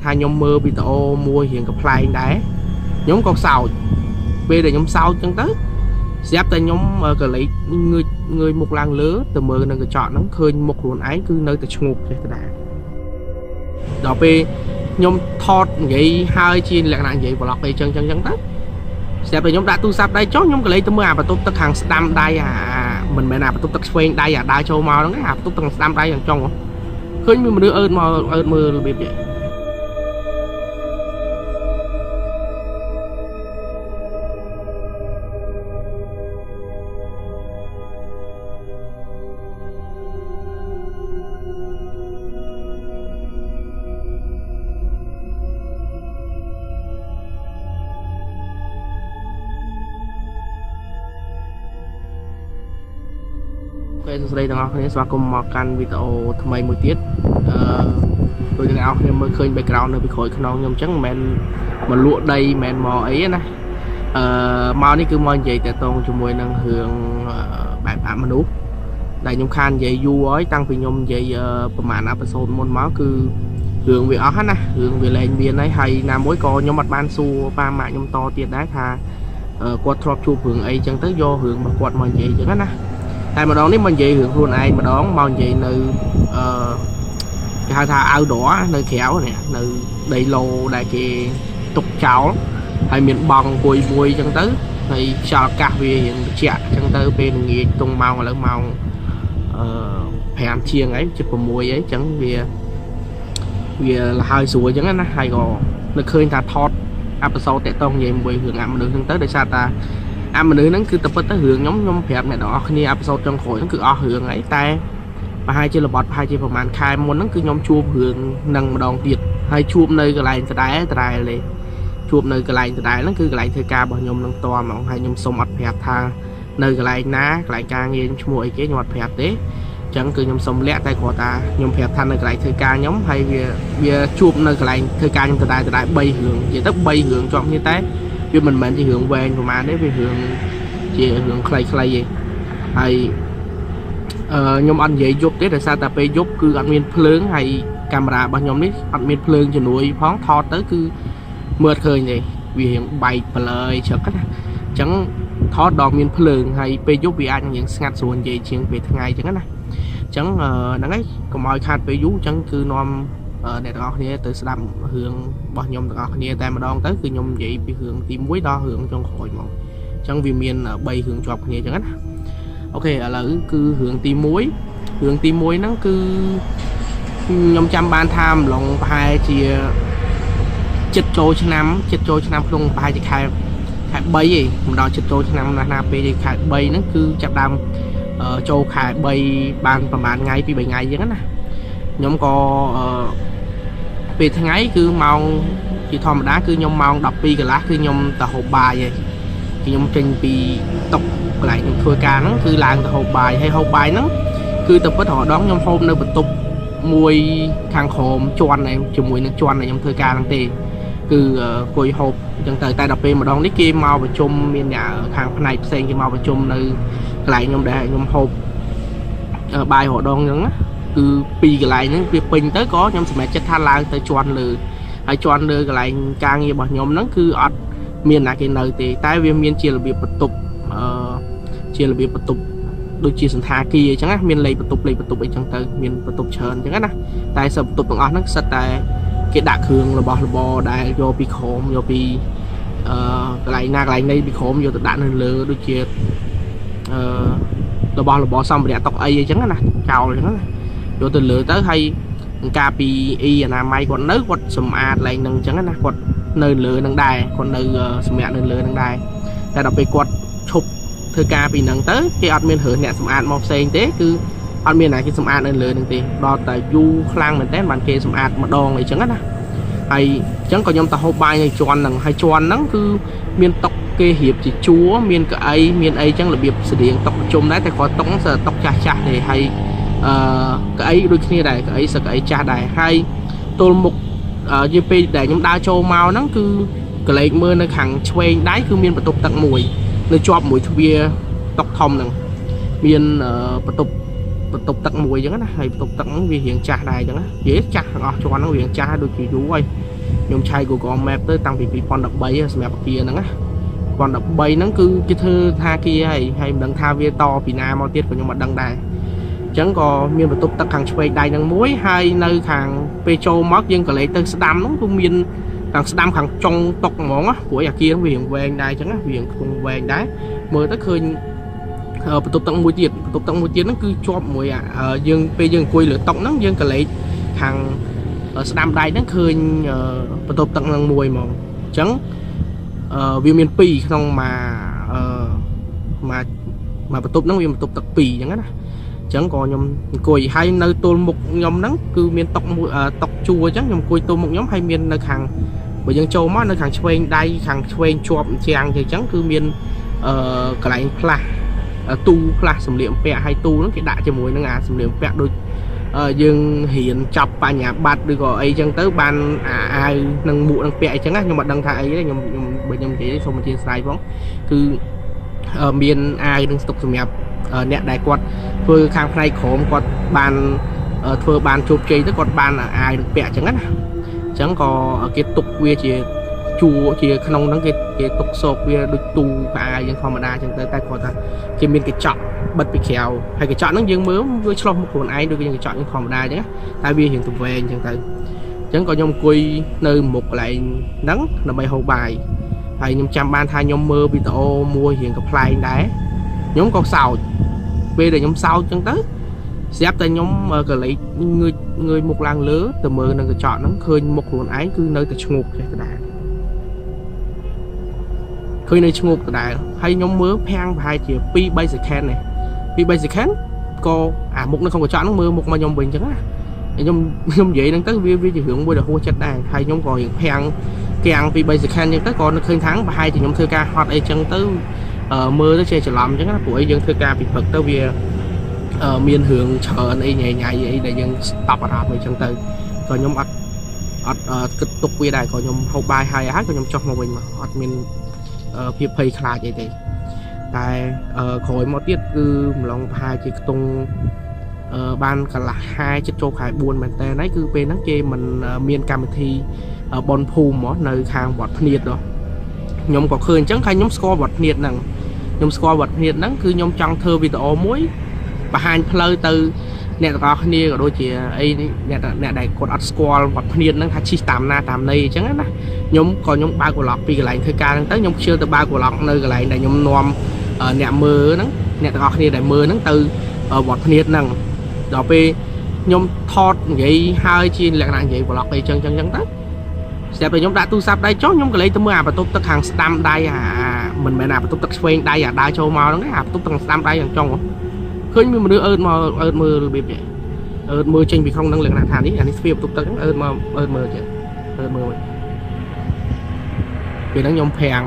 ថាខ្ញុំមើលវីដេអូមួយរៀងកំប្លែងដែរខ្ញុំក៏សោចពេលដែលខ្ញុំសោចចឹងទៅស្រាប់តែខ្ញុំកលេចងើយងើយមុខឡើងលើទៅមើលនឹងកញ្ចក់ហ្នឹងឃើញមុខខ្លួនឯងគឺនៅតែឈ្ងោកចេះដដែលដល់ពេលខ្ញុំថតនិយាយហើយជាលក្ខណៈនិយាយប្លុកអីចឹងចឹងចឹងទៅស្រាប់តែខ្ញុំដាក់ទូរស័ព្ទដៃចុះខ្ញុំក៏លេចទៅមើលអាបន្ទប់ទឹកខាងស្ដាំដៃអាមិនមែនអាបន្ទប់ទឹកឆ្វេងដៃអាដើរចូលមកហ្នឹងអាបន្ទប់ទឹកខាងស្ដាំដៃខាងចុងឃើញមានមនុស្សអើតមកអើតមើលរបៀបនេះ OK សួស្តីទាំងអស់គ្នាស្វាគមន៍មកកាន់វីដេអូថ្មីមួយទៀតអឺដូចអ្នកនរគ្នាមើលឃើញ background នៅពីក្រោយខ្នងខ្ញុំអញ្ចឹងមិនមែនមកលក់ដីមិនមែនមកអីទេណាអឺមកនេះគឺមកនិយាយតកតងជាមួយនឹងរឿងបែបអមនុស្សដែលខ្ញុំខាននិយាយយូរហើយតាំងពីខ្ញុំនិយាយប្រហែល episode មុនមកគឺរឿងវាអស់ណារឿងវាលែងមានហើយហើយណាមួយក៏ខ្ញុំអត់បានសួរប៉ាម៉ាក់ខ្ញុំតទៀតដែរថាគាត់ធ្លាប់ជួបរឿងអីចឹងទៅយករឿងរបស់គាត់មកនិយាយចឹងណាតែម្ដងនេះមកនិយាយរឿងខ្លួនឯងម្ដងមកនិយាយនៅអឺគេហៅថា outdoor នៅក្រៅនេះនៅដីឡូដែលគេទុកចោលហើយមានបង់អង្គុយមួយចឹងទៅហើយខ្យល់អាកាសវារៀងត្រជាក់ចឹងទៅពេលល្ងាចតុងម៉ោងឥឡូវម៉ោងអឺ5ជាងអីជិត6អីចឹងវាវាលហើយស្រួលចឹងណាហើយក៏នឹកឃើញថាថត episode តាក់តងនិយាយមួយរឿងអមនុស្សហ្នឹងទៅដោយសារតាអាមនុស្សហ្នឹងគឺតែពិតទៅរឿងខ្ញុំខ្ញុំប្រាប់អ្នកទាំងអស់គ្នា episode ចុងក្រោយហ្នឹងគឺអស់រឿងហើយតែប្រហែលជារបត់ប្រហែលជាប្រហែលខែមុនហ្នឹងគឺខ្ញុំជួបរឿងនឹងម្ដងទៀតហើយជួបនៅកន្លែងដដែលដដែលទេជួបនៅកន្លែងដដែលហ្នឹងគឺកន្លែងធ្វើការរបស់ខ្ញុំនឹងផ្ទាល់ហ្មងហើយខ្ញុំសុំអត់ប្រាប់ថានៅកន្លែងណាកន្លែងការងារខ្ញុំឈ្មោះអីគេខ្ញុំអត់ប្រាប់ទេអញ្ចឹងគឺខ្ញុំសុំលាក់តែគ្រាន់តែខ្ញុំប្រាប់ថានៅកន្លែងធ្វើការខ្ញុំហើយវាវាជួបនៅកន្លែងធ្វើការខ្ញុំដដែលដដែល3រឿងនិយាយទៅ3រឿងជាប់គ្នាតែវាមិនមែនជារឿងវែងប្រហែលទេវារឿងជារឿងខ្លីៗទេហើយអឺខ្ញុំអត់និយាយយប់ទេដោយសារតែពេលយប់គឺអត់មានភ្លើងហើយកាមេរ៉ារបស់ខ្ញុំនេះអត់មានភ្លើងជំនួយផងថតទៅគឺមើលអត់ឃើញទេវារៀងបែកប្លើយជ្រឹកណាអញ្ចឹងថតដល់មានភ្លើងហើយពេលយប់វាអាចនឹងរៀងស្ងាត់ស្រួលនិយាយជាងពេលថ្ងៃអញ្ចឹងណាអញ្ចឹងហ្នឹងហើយកុំឲ្យខាតពេលយូរអញ្ចឹងគឺនាំអ្នកទាំងអស់គ្នាទៅស្ដាប់រឿងរបស់ខ្ញុំទាំងអស់គ្នាតែម្ដងទៅគឺខ្ញុំនិយាយពីរឿងទី1ដល់រឿងចុងក្រោយហ្មងអញ្ចឹងវាមាន3រឿងជាប់គ្នាអញ្ចឹងណាOK ឥឡូវគឺរឿងទី1រឿងទី1ហ្នឹងគឺខ្ញុំចាំបានថាម្លងប្រហែលជាចិត្តចូលឆ្នាំចិត្តចូលឆ្នាំក្នុងប្រហែលជាខែខែ3ឯងមិនដល់ចិត្តចូលឆ្នាំណាស់ណាពេលខែ3ហ្នឹងគឺចាប់ដើមចូលខែ3បានប្រហែលថ្ងៃពី3ថ្ងៃអញ្ចឹងណាខ្ញុំក៏អឺពេលថ្ងៃគឺម៉ោងជាធម្មតាគឺខ្ញុំម៉ោង12កន្លះគឺខ្ញុំទៅហូបបាយឯងខ្ញុំចេញពីតុកកន្លែងខ្ញុំធ្វើការហ្នឹងគឺឡើងទៅហូបបាយហើយហូបបាយហ្នឹងគឺទៅពិតរដងខ្ញុំហូបនៅបន្ទប់មួយខាងក្រោមជាន់ឯងជាមួយនឹងជាន់ដែលខ្ញុំធ្វើការហ្នឹងទេគឺអង្គុយហូបអញ្ចឹងទៅតែដល់ពេលម្ដងនេះគេមកប្រជុំមានអ្នកខាងផ្នែកផ្សេងគេមកប្រជុំនៅកន្លែងខ្ញុំដែលខ្ញុំហូបបាយរដងអញ្ចឹងណាគឺពីរកន្លែងហ្នឹងវាពេញទៅក៏ខ្ញុំសម្រេចចិត្តថាឡើងទៅជាន់លើហើយជាន់លើកន្លែងការងាររបស់ខ្ញុំហ្នឹងគឺអត់មានណាគេនៅទេតែវាមានជារបៀបបន្ទប់អឺជារបៀបបន្ទប់ដូចជាសន្តាគារអញ្ចឹងណាមានលេខបន្ទប់លេខបន្ទប់អីចឹងទៅមានបន្ទប់ច្រើនអញ្ចឹងណាតែសិបបន្ទប់ទាំងអស់ហ្នឹងសិតតែគេដាក់គ្រឿងរបស់របរដែលយកពីក្រោមយកពីអឺកន្លែងណាកន្លែងណីពីក្រោមយកទៅដាក់នៅលើដូចជាអឺរបស់របរសម្ភារៈតុកអីអញ្ចឹងណាចោលអញ្ចឹងណាយកទៅលើទៅហើយការពីអ៊ីអនាម័យគាត់នៅគាត់សម្អាតឡើងនឹងអញ្ចឹងណាគាត់នៅលើនឹងដែរគាត់នៅសម្រាប់នៅលើនឹងដែរតែដល់ពេលគាត់ឈប់ធ្វើការពីហ្នឹងទៅគេអត់មានរើសអ្នកសម្អាតមកផ្សេងទេគឺអត់មានណាគេសម្អាតនៅលើនឹងទេដល់តែយូរខ្លាំងមែនតើបានគេសម្អាតម្ដងអីចឹងណាហើយអញ្ចឹងក៏ខ្ញុំទៅហូបបាយនៅជាន់ហ្នឹងហើយជាន់ហ្នឹងគឺមានតុគេរៀបជាជួរមានកៅអីមានអីចឹងរបៀបស្តៀងតុប្រជុំដែរតែគាត់តុហ្នឹងសើតុចាស់ចាស់ទេហើយអឺកៅអីដូចគ្នាដែរកៅអីសឹកកៅអីចាស់ដែរហើយទល់មុខយីពេលដែលខ្ញុំដើរចូលមកហ្នឹងគឺកលេចមើលនៅខាងឆ្វេងដៃគឺមានបន្ទប់ទឹកមួយនៅជាប់មួយទ្វារតុកធំហ្នឹងមានបន្ទប់បន្ទប់ទឹកមួយអញ្ចឹងណាហើយបន្ទប់ទឹកហ្នឹងវារៀងចាស់ដែរអញ្ចឹងណានិយាយចាស់ទាំងអស់ជាន់ហ្នឹងវារៀងចាស់ដូចជាយូរហើយ ខ្ញុំឆែក Google Map ទៅតាំងពី2013សម្រាប់អាគារហ្នឹងណា2013ហ្នឹងគឺគេធ្វើថាគារហើយហើយមិនដឹងថាវាតពីណាមកទៀតក៏ខ្ញុំអត់ដឹងដែរអញ្ចឹងក៏មានបន្ទប់ទឹកខាងឆ្វេងដៃហ្នឹងមួយហើយនៅខាងពេលចូលមកយើងក៏លេចទៅស្ដាំហ្នឹងគឺមានខាងស្ដាំខាងចុងតុកហ្មងណាព្រោះអាគារហ្នឹងវារៀងវែងដែរអញ្ចឹងណាវារៀងខ្ពង់វែងដែរមើលទៅឃើញបន្ទប់ទឹកមួយទៀតបន្ទប់ទឹកមួយទៀតហ្នឹងគឺជាប់មួយយើងពេលយើងអង្គុយលើតុហ្នឹងយើងក៏លេចខាងស្ដាំដៃហ្នឹងឃើញបន្ទប់ទឹកហ្នឹងមួយហ្មងអញ្ចឹងវាមាន2ក្នុងមួយអឺមួយមួយបន្ទប់ហ្នឹងវាបន្ទប់ទឹក2អញ្ចឹងណាអញ្ចឹងក៏ខ្ញុំអង្គុយហើយនៅទល់មុខខ្ញុំហ្នឹងគឺមានតុមួយតុជួរអញ្ចឹងខ្ញុំអង្គុយទល់មុខខ្ញុំហើយមាននៅខាងបើយើងចូលមកនៅខាងឆ្វេងដៃខាងឆ្វេងជាប់ជាងអញ្ចឹងគឺមានអឺកន្លែងផ្លាស់ទូផ្លាស់សម្លៀកបំពាក់ហើយទូហ្នឹងគេដាក់ជាមួយនឹងអាសម្លៀកបំពាក់ដូចយើងរៀនចាប់បញ្ញាបត្រឬក៏អីចឹងទៅបានអាអាវនឹងមួកនឹងពាក់អីចឹងណាខ្ញុំអត់ដឹងថាអីទេខ្ញុំខ្ញុំបើខ្ញុំនិយាយសូមអធិស្ឋានផងគឺមានអាវនឹងស្តុកសម្រាប់អ្នកដែលគាត់ធ្វើខាងផ្នែកក្រមគាត់បានធ្វើបានជោគជ័យទៅគាត់បានអាវនឹងពាក់ចឹងណាអញ្ចឹងក៏គេទុកវាជាជួរជាក្នុងហ្នឹងគេគេទុកសោកវាដូចទូកអាវយើងធម្មតាចឹងទៅតែគាត់ថាគេមានកញ្ចក់បិទពីក្រៅហើយកញ្ចក់ហ្នឹងយើងមើលវាឆ្លោះមុខខ្លួនឯងដូចយើងកញ្ចក់យើងធម្មតាអញ្ចឹងតែវារៀងទៅវែងអញ្ចឹងទៅអញ្ចឹងក៏ខ្ញុំអង្គុយនៅមុខកន្លែងហ្នឹងដើម្បីហូបបាយហើយខ្ញុំចាំបានថាខ្ញុំមើលវីដេអូមួយរៀងកំប្លែងដែរខ្ញុំក៏សោចពេលដែលខ្ញុំសោចអញ្ចឹងទៅស្រាប់តែខ្ញុំក៏លេចងើយងើយមុខឡើងលើទៅមើលនឹងកញ្ចក់ហ្នឹងឃើញមុខខ្លួនឯងគឺនៅតែឈ្ងោកចេះដដែលឃើញនៅឈ្ងោកដដែលហើយខ្ញុំមើលភាំងប្រហែលជា2 3 second នេះ2 3 second ក៏អាមុខនៅក្នុងកញ្ចក់ហ្នឹងមើលមុខមកខ្ញុំវិញអញ្ចឹងណាខ្ញុំខ្ញុំនិយាយហ្នឹងទៅវាវាជារឿងមួយដែលហួសចិត្តដែរហើយខ្ញុំក៏រៀងភាំងគាំង2 3 second អញ្ចឹងទៅក៏នឹកឃើញថាប្រហែលជាខ្ញុំធ្វើការហត់អីចឹងទៅមើលទៅចេះច្រឡំអញ្ចឹងណាព្រោះអីយើងធ្វើការពីព្រឹកទៅវាមានរឿងច្រើនអីញ៉ៃញ៉ៃអីដែលយើងស្តប់អារម្មណ៍អីចឹងទៅក៏ខ្ញុំអត់អត់គិតទុកវាដែរក៏ខ្ញុំហូបបាយហើយហើយក៏ខ្ញុំចុះមកវិញមកអត់មានភាពភ័យខ្លាចអីទេតែក្រោយមកទៀតគឺម្លងប្រហែលជាខ្ទង់បានកន្លះខែចិត្តចូលខែ4មែនតើហើយគឺពេលហ្នឹងគេមិនមានកម្មវិធីបនភូមិនៅខាងវត្តភ្នៀតខ្ញុំក៏ឃើញអញ្ចឹងហើយខ្ញុំស្គាល់វត្តភ្នៀតហ្នឹងខ្ញុំស្គាល់វត្តភ្នៀតហ្នឹងគឺខ្ញុំចង់ធ្វើវីដេអូមួយបង្ហាញផ្លូវទៅអ្នកទាំងអស់គ្នាក៏ដូចជាអីអ្នកអ្នកដែលគាត់អត់ស្គាល់វត្តភ្នៀតហ្នឹងថាជិះតាមណាតាមណីអញ្ចឹងណាខ្ញុំក៏ខ្ញុំបើក vlog ពីកន្លែងធ្វើការហ្នឹងទៅខ្ញុំខ្ជិលទៅបើក vlog នៅកន្លែងដែលខ្ញុំនាំអ្នកមើលហ្នឹងអ្នកទាំងអស់គ្នាដែលមើលហ្នឹងទៅវត្តភ្នៀតហ្នឹងដល់ពេលខ្ញុំថតនិយាយហើយជាលក្ខណៈនិយាយ vlog អីចឹងចឹងចឹងទៅស្រាប់តែខ្ញុំដាក់ទូរស័ព្ទដៃចុះខ្ញុំក៏លេចទៅមើលអាបន្ទប់ទឹកខាងស្ដាំដៃអាមិនមែនអាបន្ទប់ទឹកឆ្វេងដៃអាដើរចូលមកហ្នឹងទេអាបន្ទប់ទឹកខាងស្ដាំដៃខាងចុងឃើញមានមនុស្សអើតមកអើតមើលរបៀបចេះអើតមើលចេញពីក្នុងហ្នឹងលក្ខណៈថានេះអានេះស្វាបន្ទប់ទឹកហ្នឹងអើតមកអើតមើលចេះអើតមើលវិញពេលហ្នឹងខ្ញុំភាំង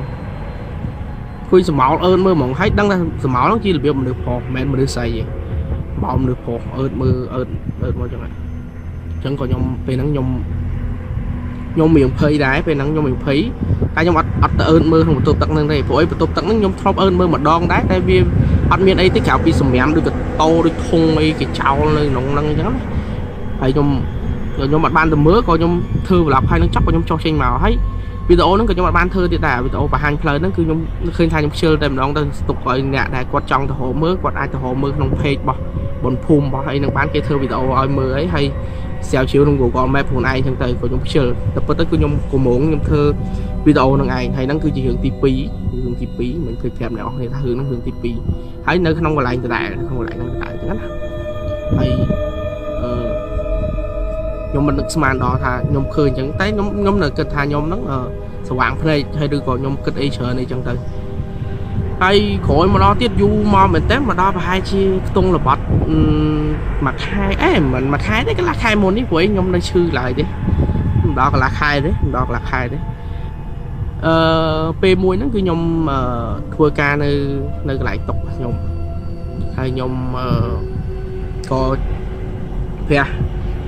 ឃើញសមោលអើតមើលហ្មងហើយដឹងថាសមោលហ្នឹងជារបៀបមនុស្សប្រុសមិនមែនមនុស្សស្រីទេបោមនុស្សប្រុសអើតមើលអើតអើតមកចឹងហ្នឹងអញ្ចឹងក៏ខ្ញុំពេលហ្នឹងខ្ញុំខ្ញុំរៀងភ័យដែរពេលហ្នឹងខ្ញុំរៀងភ័យតែខ្ញុំអត់អត់ទៅអើតមើលក្នុងបន្ទប់ទឹកហ្នឹងទេព្រោះអីបន្ទប់ទឹកហ្នឹងខ្ញុំធ្លាប់អើតមើលម្ដងដែរតែវាអត់មានអីទេក្រៅពីសម្រាមដូចកតោដូចធុងអីគេចោលនៅក្នុងហ្នឹងអញ្ចឹងណាហើយខ្ញុំខ្ញុំអត់បានទៅមើលក៏ខ្ញុំធ្វើ vlog ហើយនឹងចប់ក៏ខ្ញុំចុះចេញមកហើយវីដេអូហ្នឹងក៏ខ្ញុំអត់បានធ្វើទៀតដែរវីដេអូបង្ហាញផ្លូវហ្នឹងគឺខ្ញុំឃើញថាខ្ញុំខ្ជិលតែម្ដងទៅស្ទុកឲ្យអ្នកដែលគាត់ចង់ទៅរកមើលគាត់អាចទៅរកមើលក្នុង page របស់បុនភូមិរបស់អីហ្នឹងបានគេធ្វើវីដេអូឲ្យមើលអីហើយស្រាវជ្រាវក្នុង Google Map ខ្លួនឯងចឹងទៅក៏ខ្ញុំខ្ជិលតែពិតទៅគឺខ្ញុំកម្រងខ្ញុំធ្វើវីដេអូហ្នឹងឯងហើយហ្នឹងគឺជារឿងទី2រឿងទី2មិនឃើញប្រាប់អ្នកនរគ្នាថារឿងហ្នឹងរឿងទី2ហើយនៅក្នុងកន្លែងដដែលក្នុងកន្លែងហ្នឹងដដែលចឹងណាហើយអឺខ្ញុំមិននឹកស្មានដល់ថាខ្ញុំឃើញចឹងតែខ្ញុំខ្ញុំនៅគិតថាខ្ញុំហ្នឹងស្វាងភ្នែកហើយឬក៏ខ្ញុំគិតអីច្រើនអីចឹងទៅហើយក្រោយមកដល់ទៀតយូរមកមែនតើមកដល់ប្រហែលជាខ្ទង់ល្បត់មួយខែអេមិនមួយខែទេកន្លះខែមុននេះព្រោះខ្ញុំនៅឈឺឡើយទេមិនដល់កន្លះខែទេមិនដល់កន្លះខែទេអឺពេលមួយហ្នឹងគឺខ្ញុំធ្វើការនៅនៅកន្លែងតុកខ្ញុំហើយខ្ញុំអឺក៏ព្រះ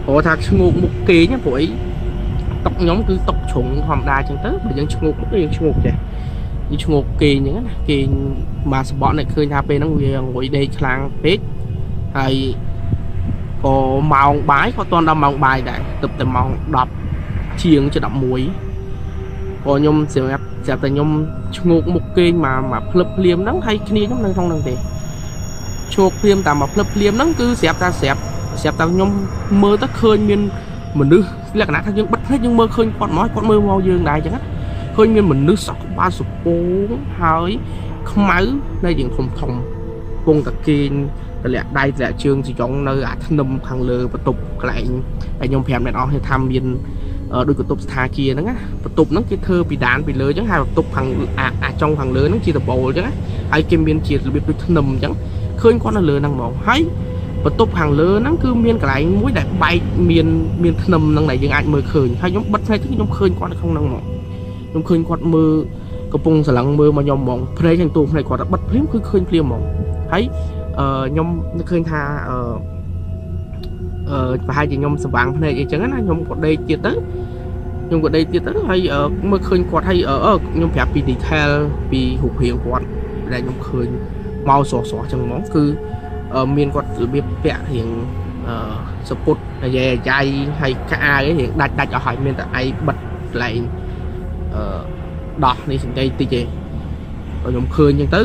ព្រោះថាឈ្ងោកមុខគេងព្រោះអីតុកខ្ញុំគឺតុកជ្រុងធម្មតាអញ្ចឹងទៅបើយើងឈ្ងោកមុខយើងឈ្ងោកចេះយើងឈ្ងោកគេងអញ្ចឹងណាគេងមកសបកនេះឃើញថាពេលហ្នឹងវាងុយដេកខ្លាំងពេកហើយក៏ម៉ោងបាយក៏តន់ដល់ម៉ោងបាយដែរទើបតែម៉ោង10 10ជាងជិត11ក៏ខ្ញុំសម្រាប់ស្រាប់តែខ្ញុំឈ្ងោកមុខគេងមកមកភ្លឹបភ្លាមហ្នឹងហើយគ្នាខ្ញុំនៅក្នុងហ្នឹងទេឈ្ងោកភ្លាមតាមមកភ្លឹបភ្លាមហ្នឹងគឺស្រាប់តែស្រាប់ស្រាប់តែខ្ញុំមើលទៅឃើញមានមនុស្សលក្ខណៈថាយើងបិទភ្នែកយើងមើលឃើញគាត់មកគាត់មើលមកយើងដែរអញ្ចឹងណាឃើញមានមនុស្សសក់ក្បាលសពងហើយខ្មៅនៅជាងធំធំពងតាគេងតម្លាក់ដៃតម្លាក់ជើងសយងនៅអាធ្នឹមខាងលើបន្ទប់កន្លែងហើយខ្ញុំប្រាប់អ្នកនរគ្នាថាមានដូចបន្ទប់ស្ថាគារហ្នឹងណាបន្ទប់ហ្នឹងគេធ្វើពីដានពីលើអញ្ចឹងហើយបន្ទប់ខាងអាចុងខាងលើហ្នឹងជាដបូលអញ្ចឹងណាហើយគេមានជារបៀបដូចធ្នឹមអញ្ចឹងឃើញគាត់នៅលើហ្នឹងហ្មងហើយបន្ទប់ខាងលើហ្នឹងគឺមានកន្លែងមួយដែលបែកមានមានធ្នឹមហ្នឹងដែលយើងអាចមើលឃើញហើយខ្ញុំបិទភ្នែកទៅខ្ញុំឃើញគាត់នៅក្នុងហ្នឹងហ្មងខ្ញុំឃើញគាត់មើលកំពុងស្រឡឹងមើលមកខ្ញុំហ្មងភ្នែកខាងទូភ្នែកគាត់បិទភ្លាមគឺឃើញភ្លាមហ្មងហើយអឺខ្ញុំនឹកឃើញថាអឺអឺប្រហែលជាខ្ញុំស្វាងភ្នែកអីចឹងណាខ្ញុំក៏ដេកទៀតទៅខ្ញុំក៏ដេកទៀតទៅហើយមើលឃើញគាត់ហើយអឺខ្ញុំប្រាប់ពី detail ពីរូបរាងគាត់ដែលខ្ញុំឃើញមកស្រស់ស្រស់ចឹងហ្មងគឺមានគាត់របៀបពាក់រៀងអឺសពុតអាយ៉ែអាយ៉ៃហើយក្អាវរៀងដាច់ដាច់អស់ហើយមានតែឯបិទកន្លែងអឺដោះនេះសង្កេតតិចទេខ្ញុំឃើញចឹងទៅ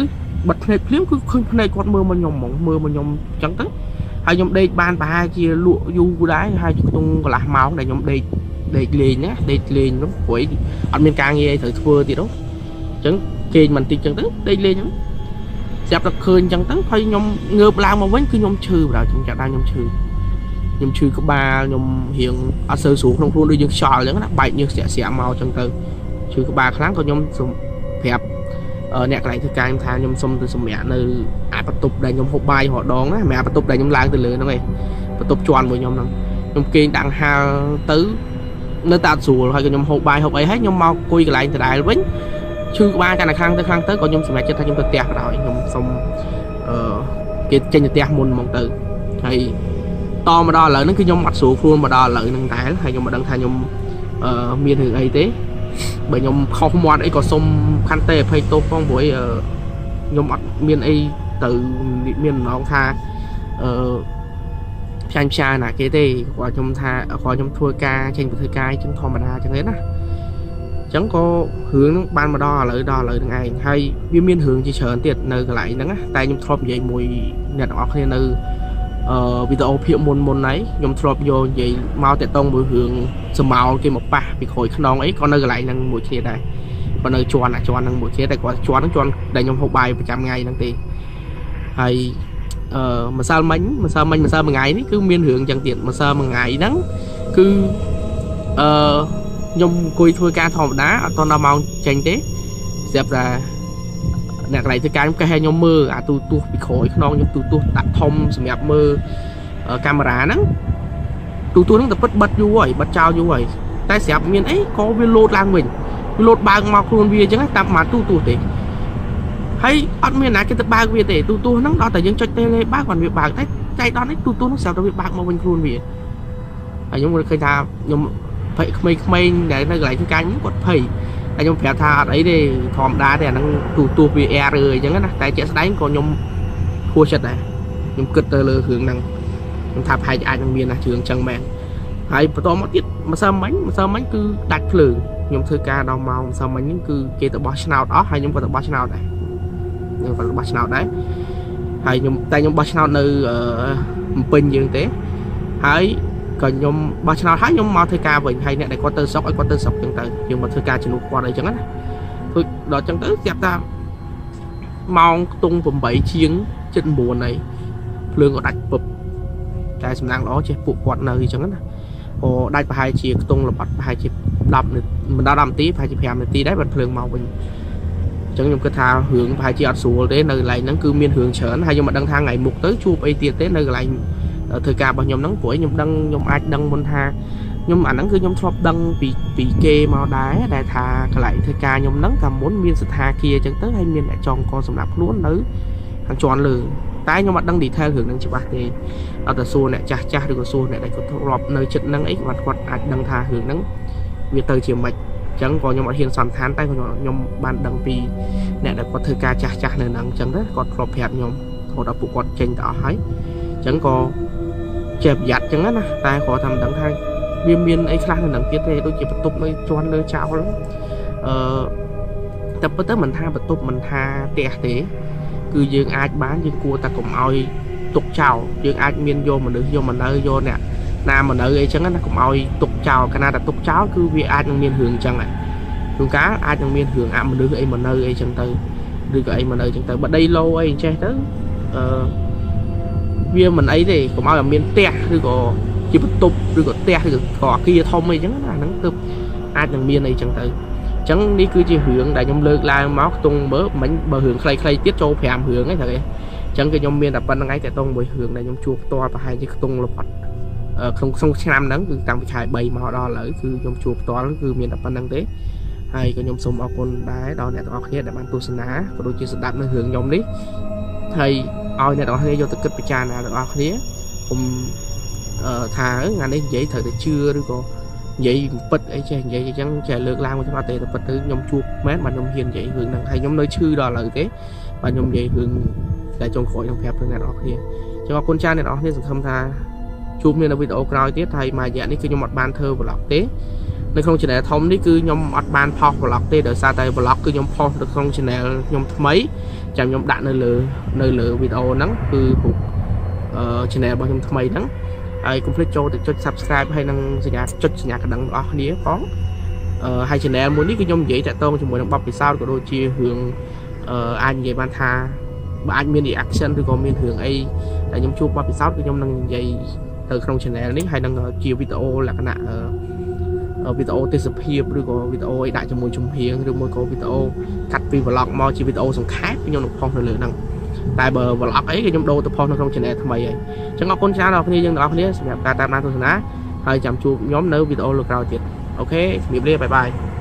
បិទភ្នែកភ្លាមគឺឃើញភ្នែកគាត់មើលមកខ្ញុំហ្មងមើលមកខ្ញុំចឹងទៅហើយខ្ញុំដេកបានប្រហែលជាលក់យូរដែរហើយខ្ទង់កន្លះម៉ោងដែលខ្ញុំដេកដេកលេងណាដេកលេងនោះព្រោះអត់មានការងារអីត្រូវធ្វើទៀតនោះអញ្ចឹងគេងបន្តិចចឹងទៅដេកលេងហ្នឹងស្រាប់តែឃើញចឹងទៅហើយខ្ញុំងើបឡើងមកវិញគឺខ្ញុំឈឺបណ្ដោយខ្ញុំចាប់ដល់ខ្ញុំឈឺខ្ញុំឈឺក្បាលខ្ញុំរៀងអត់សូវស្រួលក្នុងខ្លួនដូចយើងខ្យល់អញ្ចឹងណាបែកញើសស្រាក់ស្រាក់មកចឹងទៅឈឺក្បាលខ្លាំងក៏ខ្ញុំសូមប្រាប់អ្នកកន្លែងធ្វើការខ្ញុំថាខ្ញុំសុំទៅសម្រាកនៅអាបន្ទប់ដែលខ្ញុំហូបបាយរាល់ដងណាមិនមែនអាបន្ទប់ដែលខ្ញុំឡើងទៅលើហ្នឹងឯងបន្ទប់ជាន់មួយខ្ញុំហ្នឹងខ្ញុំគេងដាក់ហាលទៅនៅតែអត់ស្រួលហើយក៏ខ្ញុំហូបបាយហូបអីហើយខ្ញុំមកអង្គុយកន្លែងដដែលវិញឈឺក្បាលកាន់តែខ្លាំងទៅខ្លាំងទៅក៏ខ្ញុំសម្រេចចិត្តថាខ្ញុំទៅផ្ទះបណ្ដោយខ្ញុំសុំអឺគេចេញទៅផ្ទះមុនហ្មងទៅហើយតមកដល់ឥឡូវហ្នឹងគឺខ្ញុំអត់ស្រួលខ្លួនមកដល់ឥឡូវហ្នឹងដែរហើយខ្ញុំមិនដឹងថាខ្ញុំអឺមានរឿងអីទេបើខ្ញុំខុសមាត់អីក៏សុំខន្តីអភ័យទោសផងព្រោះអីខ្ញុំអត់មានអីទៅមានម្ដងថាអឺផ្ចាញ់ផ្ចាណាគេទេគាត់ខ្ញុំថាគាត់ខ្ញុំធ្វើការចេញទៅធ្វើការអញ្ចឹងធម្មតាអញ្ចឹងទេណាអញ្ចឹងក៏រឿងហ្នឹងបានមកដល់ឥឡូវដល់ឥឡូវហ្នឹងឯងហើយវាមានរឿងជាច្រើនទៀតនៅកន្លែងហ្នឹងណាតែខ្ញុំធ្លាប់និយាយមួយអ្នកទាំងអស់គ្នានៅអឺវីដេអូភាគមុនមុនហ្នឹងខ្ញុំធ្លាប់យកនិយាយមកតាក់ទងមួយរឿងសមោលគេមកប៉ះពីក្រោយខ្នងអីក៏នៅកន្លែងហ្នឹងមួយគ្នាដែរក៏នៅជាន់អាជាន់ហ្នឹងមួយគ្នាតែគាត់ជាន់ហ្នឹងជាន់ដែលខ្ញុំហូបបាយប្រចាំថ្ងៃហ្នឹងទេហើយអឺម្សិលមិញម្សិលមិញម្សិលមួយថ្ងៃនេះគឺមានរឿងចឹងទៀតម្សិលមួយថ្ងៃហ្នឹងគឺអឺខ្ញុំអង្គុយធ្វើការធម្មតាអត់តដល់ម៉ោងចេញទេស្រាប់តែអ្នកកន្លែងធ្វើការខ្ញុំកេះឲ្យខ្ញុំមើលអាទូទស្សន៍ពីក្រោយខ្នងខ្ញុំទូទស្សន៍ដាក់ធំសម្រាប់មើលកាមេរ៉ាហ្នឹងទូទស្សន៍ហ្នឹងតែពិតបិទយូរហើយបិទចោលយូរហើយតែស្រាប់មានអីក៏វាលោតឡើងវិញវាលោតបើកមកខ្លួនវាអញ្ចឹងតាមមកទូទស្សន៍ទេហើយអត់មានណាគេទៅបើកវាទេទូទស្សន៍ហ្នឹងដល់តែយើងចុចតេលេបើកបានវាបើកតែចៃដល់នេះទូទស្សន៍ហ្នឹងស្រាប់តែវាបើកមកវិញខ្លួនវាហើយខ្ញុំឃើញថាខ្ញុំភ័យក្មេងៗដែលនៅកន្លែងធ្វើការខ្ញុំគាត់ភ័យតែខ្ញុំប្រាប់ថាអត់អីទេធម្មតាទេអាហ្នឹងទូទស្សន៍វា error អញ្ចឹងណាតែជាក់ស្ដែងក៏ខ្ញុំហួសចិត្តដែរខ្ញុំគិតទៅលើរឿងហ្នឹងខ្ញុំថាប្រហែលអាចនឹងមានណារឿងអញ្ចឹងមែនហើយបន្តមកទៀតម្សិលមិញម្សិលមិញគឺដាច់ភ្លើងខ្ញុំធ្វើការដល់ម៉ោងម្សិលមិញហ្នឹងគឺគេទៅបោះឆ្នោតអស់ហើយខ្ញុំក៏ទៅបោះឆ្នោតដែរខ្ញុំក៏ទៅបោះឆ្នោតដែរហើយខ្ញុំតែខ្ញុំបោះឆ្នោតនៅភ្នំពេញយើងទេហើយក៏ខ្ញុំបោះឆ្នោតហើយខ្ញុំមកធ្វើការវិញហើយអ្នកដែលគាត់ទៅស្រុកឲ្យគាត់ទៅស្រុកចឹងទៅយើងមកធ្វើការជំនួសគាត់អីចឹងណាធ្វើដល់ចឹងទៅស្រាប់ថាម៉ោងខ្ទង់8ជាង79ហើយភ្លើងក៏ដាច់ពឹបតែសំណាងល្អចេះពួកគាត់នៅអញ្ចឹងណាក៏ដាច់ប្រហែលជាខ្ទង់ល្បាត់ប្រហែលជា10នាទីមិនដល់10នាទីប្រហែលជា5នាទីដែរបានភ្លើងមកវិញអញ្ចឹងខ្ញុំគិតថារឿងប្រហែលជាអត់ស្រួលទេនៅកន្លែងហ្នឹងគឺមានរឿងច្រើនហើយខ្ញុំមិនដឹងថាថ្ងៃមុខទៅជួបអីទៀតទេនៅកន្លែងធ្វើការរបស់ខ្ញុំហ្នឹងព្រោះខ្ញុំដឹងខ្ញុំអាចដឹងមុនថាខ្ញុំអាហ្នឹងគឺខ្ញុំធ្លាប់ដឹងពីពីគេមកដែរដែលថាកន្លែងធ្វើការខ្ញុំហ្នឹងកាលមុនមានស្ថាគារអញ្ចឹងទៅហើយមានអ្នកចងកសម្រាប់ខ្លួននៅខាងជាន់លើតែខ្ញុំអត់ដឹង detail រឿងហ្នឹងច្បាស់ទេអត់តែសួរអ្នកចាស់ចាស់ឬក៏សួរអ្នកដែលគាត់ធ្លាប់នៅចិត្តហ្នឹងអីគាត់គាត់អាចដឹងថារឿងហ្នឹងវាទៅជាម៉េចអញ្ចឹងក៏ខ្ញុំអត់ហ៊ានសន្និដ្ឋានតែខ្ញុំបានដឹងពីអ្នកដែលគាត់ធ្វើការចាស់ចាស់នៅហ្នឹងអញ្ចឹងទៅគាត់ធ្លាប់ប្រាប់ខ្ញុំរហូតដល់ពួកគាត់ចេញទៅអស់ហើយអញ្ចឹងក៏ចេះប្រយ័ត្នអញ្ចឹងណាតែគាត់ថាមិនដឹងថា វាមានអីខ្លះនៅនឹងទៀតទេដូចជាបន្ទប់នៅជាន់លើចោលអឺតែពិតទៅមិនថាបន្ទប់មិនថាផ្ទះទេ គឺយើងអាចបានយើងគួរតែកុំឲ្យទុកចោលយើងអាចមានយកមនុស្សយកមកនៅយកអ្នកណាមកនៅអីចឹងណាកុំឲ្យទុកចោលកាលណាតែទុកចោលគឺវាអាចនឹងមានរឿងចឹងដែរជួនកាលអាចនឹងមានរឿងអមនុស្សអីមកនៅអីចឹងទៅឬក៏អីមកនៅចឹងទៅបើដីឡូអីអញ្ចេះទៅអឺវាមិនអីទេកុំឲ្យតែមានផ្ទះឬក៏ជាបន្ទប់ឬក៏ផ្ទះឬក៏អាគារធំអីចឹងណាអាហ្នឹងគឺអាចនឹងមានអីចឹងទៅ អញ្ចឹងនេះគឺជារឿងដែលខ្ញុំលើកឡើងមកខ្ទង់មើលមិញបើរឿងខ្លីៗទៀតចូល5រឿងហ្នឹងត្រូវទេអញ្ចឹងគឺខ្ញុំមានតែប៉ុណ្្នឹងឯងតែតងមួយរឿងដែលខ្ញុំជួបផ្ទាល់ប្រហែលជាខ្ទង់លផុតក្នុងក្នុងឆ្នាំហ្នឹងគឺតាំងពីខែ3មកដល់ឥឡូវគឺខ្ញុំជួបផ្ទាល់គឺមានតែប៉ុណ្្នឹងទេហើយក៏ខ្ញុំសូមអរគុណដែរដល់អ្នកទាំងអស់គ្នាដែលបានទស្សនាក៏ដូចជាស្ដាប់នៅរឿងខ្ញុំនេះហើយឲ្យអ្នកទាំងអស់គ្នាយកទៅគិតពិចារណាទាំងអស់គ្នាកុំថាថ្ងៃនេះនិយាយត្រូវតែជឿឬក៏ និយាយពិតអីចេះនិយាយអញ្ចឹងចេះលើកឡើងមកអត់ទេតែពិតទៅខ្ញុំជួបមែនបាទខ្ញុំហ៊ាននិយាយរឿងហ្នឹងហើយខ្ញុំនៅឈឺដល់ឥឡូវទេបាទខ្ញុំនិយាយរឿងតែចុងក្រោយខ្ញុំប្រាប់ទៅអ្នកនរគ្នាចឹងអរគុណច្រើនអ្នកនរគ្នាសង្ឃឹមថាជួបគ្នានៅវីដេអូក្រោយទៀតហើយមួយរយៈនេះគឺខ្ញុំអត់បានធ្វើ vlog ទេនៅក្នុង channel ធំនេះគឺខ្ញុំអត់បានផុស vlog ទេដោយសារតែ vlog គឺខ្ញុំផុសនៅក្នុង channel ខ្ញុំថ្មីចាំខ្ញុំដាក់នៅលើវីដេអូហ្នឹងគឺរូបអឺ channel របស់ខ្ញុំថ្មីហ្នឹង ហើយកុំភ្លេចចូលទៅចុច Subscribe ហើយនិងសញ្ញាចុចសញ្ញាកណ្ដឹងរបស់គ្នាផងអឺហើយ channel មួយនេះគឺខ្ញុំនិយាយតាក់ទងជាមួយនឹងបទពិសោធន៍ក៏ដូចជារឿងអឺអាចនិយាយបានថាបើអាចមាន reaction ឬក៏មានរឿងអីដែលខ្ញុំជួបបទពិសោធន៍គឺខ្ញុំនឹងនិយាយទៅក្នុង channel នេះហើយនឹងជាវីដេអូលក្ខណៈអឺវីដេអូទេសភាពឬក៏វីដេអូអីដាក់ជាមួយចម្រៀងឬមួយក៏វីដេអូកាត់ពី vlog មកជាវីដេអូសង្ខេបខ្ញុំនឹងផុសនៅលើហ្នឹងតែបើ vlog អីគឺខ្ញុំដូរទៅផុសនៅក្នុង channel ថ្មីហើយ ចឹងអរគុណច្រើនដល់គ្នាយើងទាំងអស់គ្នាសម្រាប់ការតាមដានទស្សនាហើយចាំជួបខ្ញុំនៅវីដេអូលើក្រោយទៀត OK ជំរាបលា bye bye.